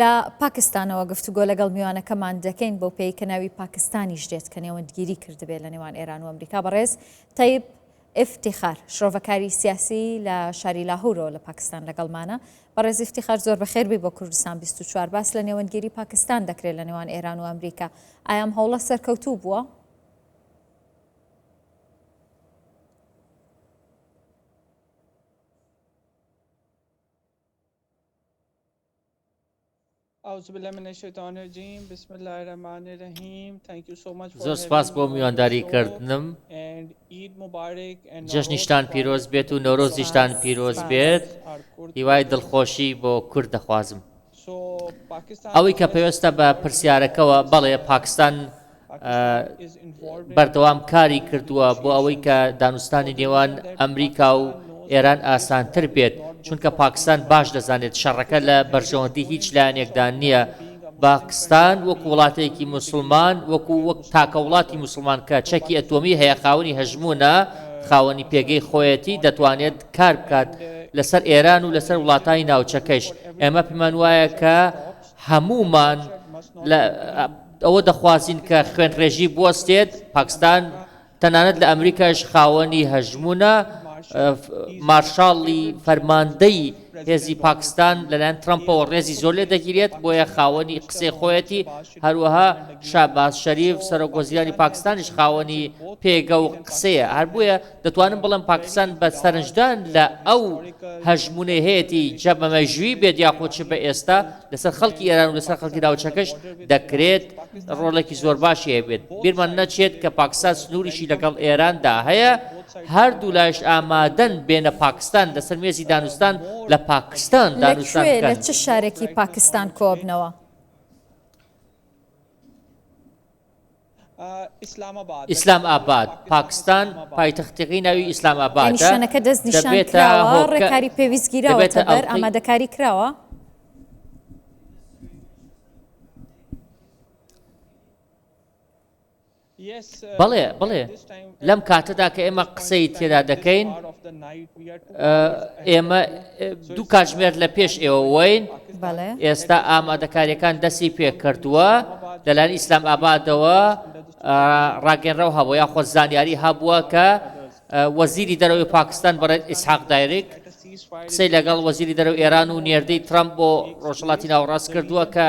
لە پاکستانەوە گفتوگۆ لەگەڵ میوانەکەمان دەکەین بەو پێی کە ناوی پاکستانیش دێت کە نێوەندگیری کردبێت لە نێوان ئێران و ئەمریکا بەڕێز تەیب ئیفتیخار شرۆڤەکاری سیاسی لە شاری لاهورەوە لە پاکستان لەگەڵمانە بەڕێز ئیفتیخار زۆر بەخێر بی بۆ کوردستان 24 باس لە نێوەندگیری پاکستان دەکرێت لە نێوان ئێران و ئەمریکا ئایا ئەم هەوڵە سەرکەوتوو بووە؟ زۆر سوپاس بۆ میوانداری کردنم جەژنیشتان پیرۆز بێت و نەورۆزیشتان پیرۆز بێت هیوای دڵخۆشی بۆ کورد دەخوازم ئەوەی کە پەیوەستە بە پرسیارەکەوە بەڵێ پاکستان بەردەوام کاری کردووە بۆ ئەوەی کە دانوستانی نێوان ئەمریکا و ئێران ئاسانتر بێت، چونکە پاکستان باش دەزانێت شەڕەکە لە بەرژەوەندی هیچ لایەنێکدا نییە، پاکستان وەکو وڵاتێکی موسڵمان وەکو وەک تاکە وڵاتی موسڵمان کە چەکی ئەتۆمی هەیە خاوەنی هەژموونە خاوەنی پێگەی خۆیەتی دەتوانێت کار بکات لەسەر ئێران و لەسەر وڵاتانی ناوچەکەش ئێمە پێمان وایە کە هەموومان لە ئەوە دەخوازین کە خوێنڕێژی بوەستێت، پاکستان تەنانەت لە ئەمریکایش خاوەنی هەژموونە، مارشاڵی فەرماندەی هێزی پاکستان لەلایەن ترەمپەوە ڕێزی زۆر لێ دەگیرێت، بۆیە خاوەنی قسەی خۆیەتی، هەروەها شاباز شەریف سەرۆک وەزیرانی پاکستانیش خاوەنی پێگە و قسەیە، هەر بۆیە دەتوانم بڵێم پاکستان بە سەرنجدان لە ئەو هەژموونەی هەیەتی جا بە مێژووی بێت یاخود چ بە ئێستا لەسەر خەڵکی ئێران و لەسەر خەڵکی ناوچەکەش دەکرێت ڕۆڵێکی زۆر باشی هەبێت بیرمان نەچێت کە پاکستان سنووریشی لەگەڵ ئێراندا هەیە هەردوو لایش ئامادەن بێنە پاکستان لەسەر مێزی دانوستان لە پاکستان دانوستان لە چ شارێکی پاکستان کۆبنەوە؟ ئیسلام ئاباد، پاکستان پایتەختەکەی ناوی ئیسلام ئابادە، یانی شوێنەکە دەستنیشان کراوە، ڕێکاری پێویست گیراوەتە بەر، ئامادەکاری کراوە؟ بەڵێ، بەڵێ، لەم کاتەدا کە ئێمە قسەی تێدا دەکەین، ئێمە دوو کاتژمێر لە پێش ئێوەوەین، ئێستا ئامادەکاریەکان دەستی پێکردووە لەلایەن ئیسلام ئابادەوە ڕاگەنراو هەبوو یاخۆ زانیاری هەبووە کە وەزیری دەرەوەی پاکستان بەڕێز ئیسحاق دایرک قسەی لەگەڵ وەزیری دەرەوەی ئێران و نێردەی ترەمپ بۆ ڕۆژهەڵاتی ناوەڕاست کردووە کە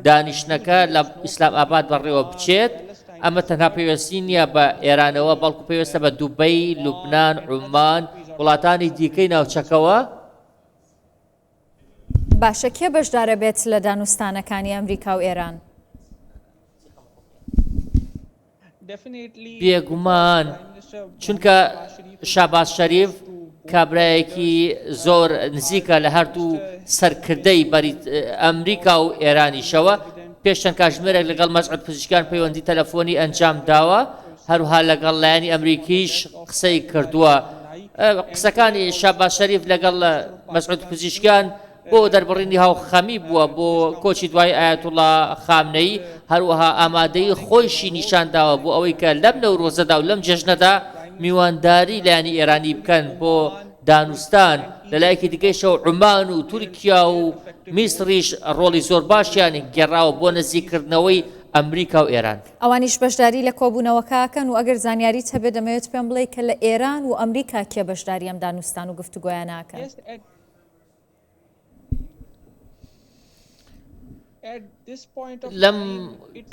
دانیشتنەکە لە ئیسلام ئاباد بەڕێوە بچێت. ئەمە تەنها پەیوەستی نییە بە ئێرانەوە، بەڵکو پەیوەستە بە دوبەی، لوبنان، عومان، وڵاتانی دیکەی ناوچەکەوە. باشە کێ بەشدارەبێت لە دانوستانەکانی ئەمریکا و ئێران؟ بێگومان، چونکە شاباز شەریف کابرایەکی زۆر نزیکە لە هەردوو سەرکردەی ئەمریکا و ئێرانیشەوە، پێش چەند کاتژمێرێک لەگەڵ مەسعود پزیشکیان پەیوەندی تەلەفۆنی ئەنجام داوە، هەروها لەگەڵ لایەنی ئەمریکیش قسەی کردووە. قسەکانی شاباز شەریف لەگەڵ مەسعود پزیشکیان بۆ دەربڕینی هاوخەمی بووە بۆ کۆچی دوای ئایەتوڵا خامنەیی، هەروەها ئامادەیی خۆیشی نیشان داوە بۆ ئەوەی کە لەم نەورۆزەدا و لەم جەژنەدا میوانداری لایەنی ئێرانی بکەن بۆ دانوستان، لەلایەکی دیکەیشەوە عومان و تورکیا و میسڕیش ڕۆڵی زۆر باشیان گێڕاوە بۆ نزیککردنەوەی ئەمریکا و ئێران. ئەوانیش بەشداری لە کۆبوونەوەکە ئەکەن و ئەگەر زانیاریت هەبێت دەمەوێت پێم بڵێی کە لە ئێران و ئەمریکا کێ بەشداری ئەم دانوستان و گفتوگۆیانە ئەکەن؟ لەم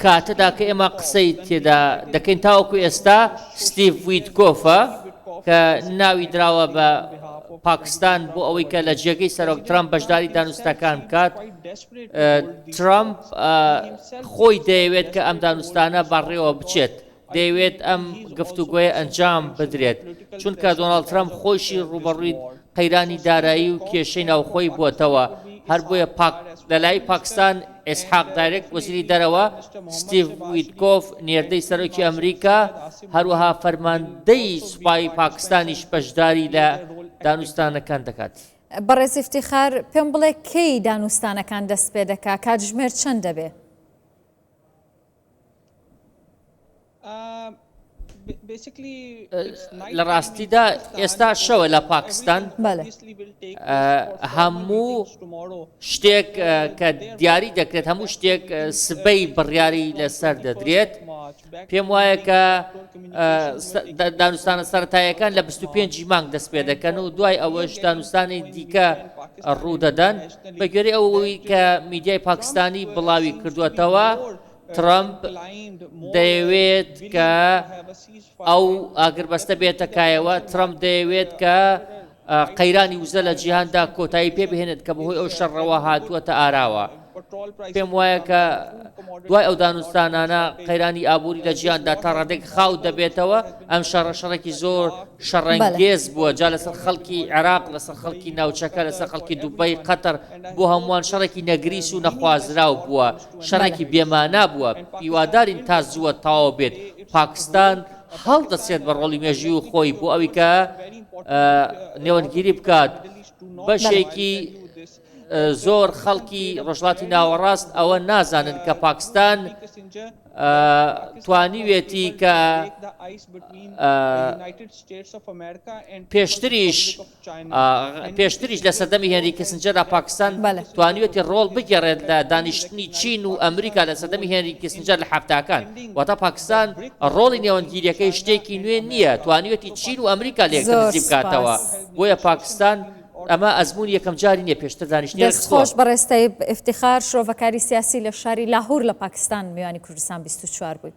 کاتەدا کە ئێمە قسەی تێدا دەکەین تاوەکو ئێستا ستیڤ ویتکۆفە کە ناوی دراوە بە پاکستان بۆ ئەوەی کە لە جێگەی سەرۆک ترامپ بەشداری دانوستەکان بکات ترامپ خۆی دەیەوێت کە ئەم دانوستانە بەڕێوە بچێت دەیەوێت ئەم گفتوگۆیە ئەنجام بدرێت، چونکە دۆناڵد ترەمپ خۆیشی ڕووبەڕووی قەیرانی دارایی و کێشەی ناوخۆی بووەتەوە، هەر بۆیە پاک لەلای پاکستان ئیسحاق دایرک وەزیری دەرەوە، ستیڤ ویتکۆف نێردەی سەرۆکی ئەمریکا، هەروەها فەرماندەی سوپای پاکستانیش بەشداری لە دانوستانەکان دەکات. بەڕێز ئیفتیخار، پێم بڵێ کەی دانوستانەکان دەست پێ دەکا، کاتژمێر چەند دەبێ؟ لە ڕاستیدا ئێستا شەوە لە پاکستان هەموو شتێک کە دیاری دەکرێت هەموو شتێک سبەی بڕیاری لەسەر دەدرێت پێم وایە کە دانوستانە سەتایەکان لە 25 مانگ دەست پێ دەکەن و دوای ئەوەش دانوستانی دیکە ڕوودەدەن بە گوێرەی ئەوەی کە میدیای پاکستانی بڵاوی کردووەتەوە ترەمپ دەیەوێت کە ئەو ئاگربەستە بێتە کایەوە، ترەمپ دەیەوێت کە قەیرانی وزە لە جیهاندا کۆتایی پێ بهێنێت کە بەهۆی ئەو شەڕەوە هاتووەتە ئاراوە. پێم وایە کە دوای ئەو دانوستانانە قەیرانی ئابووری لە جیهاندا تا ڕادەیەک خاو دەبێتەوە، ئەم شەڕە شەڕێکی زۆر شەڕەنگێز بووە جا لەسەر خەڵکی عێراق، لەسەر خەڵکی ناوچەکە، لەسەر خەڵکی دوبەی، قەتەر، بۆ هەمووان شەڕێکی نەگریس و نەخوازراو بووە. شەڕێکی بێمانا بووە، هیوادارین تا زووە تەواو بێت، پاکستان هەڵدەسێت بە ڕۆڵی مێژووی خۆی بۆ ئەوی کە نێوەندگیری بکات، بەشێکی زۆر خەڵکی ڕۆژهەڵاتی ناوەڕاست ئەوە نازانن کە پاکستان توانیوێتی کە پێشتریش پێشتریش لە سەردەمی هێنری کیسنجەردا پاکستان توانیوێتی ڕۆڵ بگێڕێت لە دانیشتنی چین و ئەمریکا لە سەردەمی هێنری کیسنجەر لە حەفتاکان واتە پاکستان ڕۆڵی نێوەندگیریەکەی شتێکی نوێ نییە توانیوێتی چین و ئەمریکا لێکتر زۆر نزیک بکاتەوە سپاس. بۆیە پاکستان ئەمە ئەزموونی یەکەم جاری نییە پێشتر دانیشتنی دەست ڕێکخستووە. خۆش بەڕێز تەیب ئیفتیخار شرۆڤەکاری سیاسی لە شاری لاهور لە پاکستان میوانی کوردستان 24 بووی.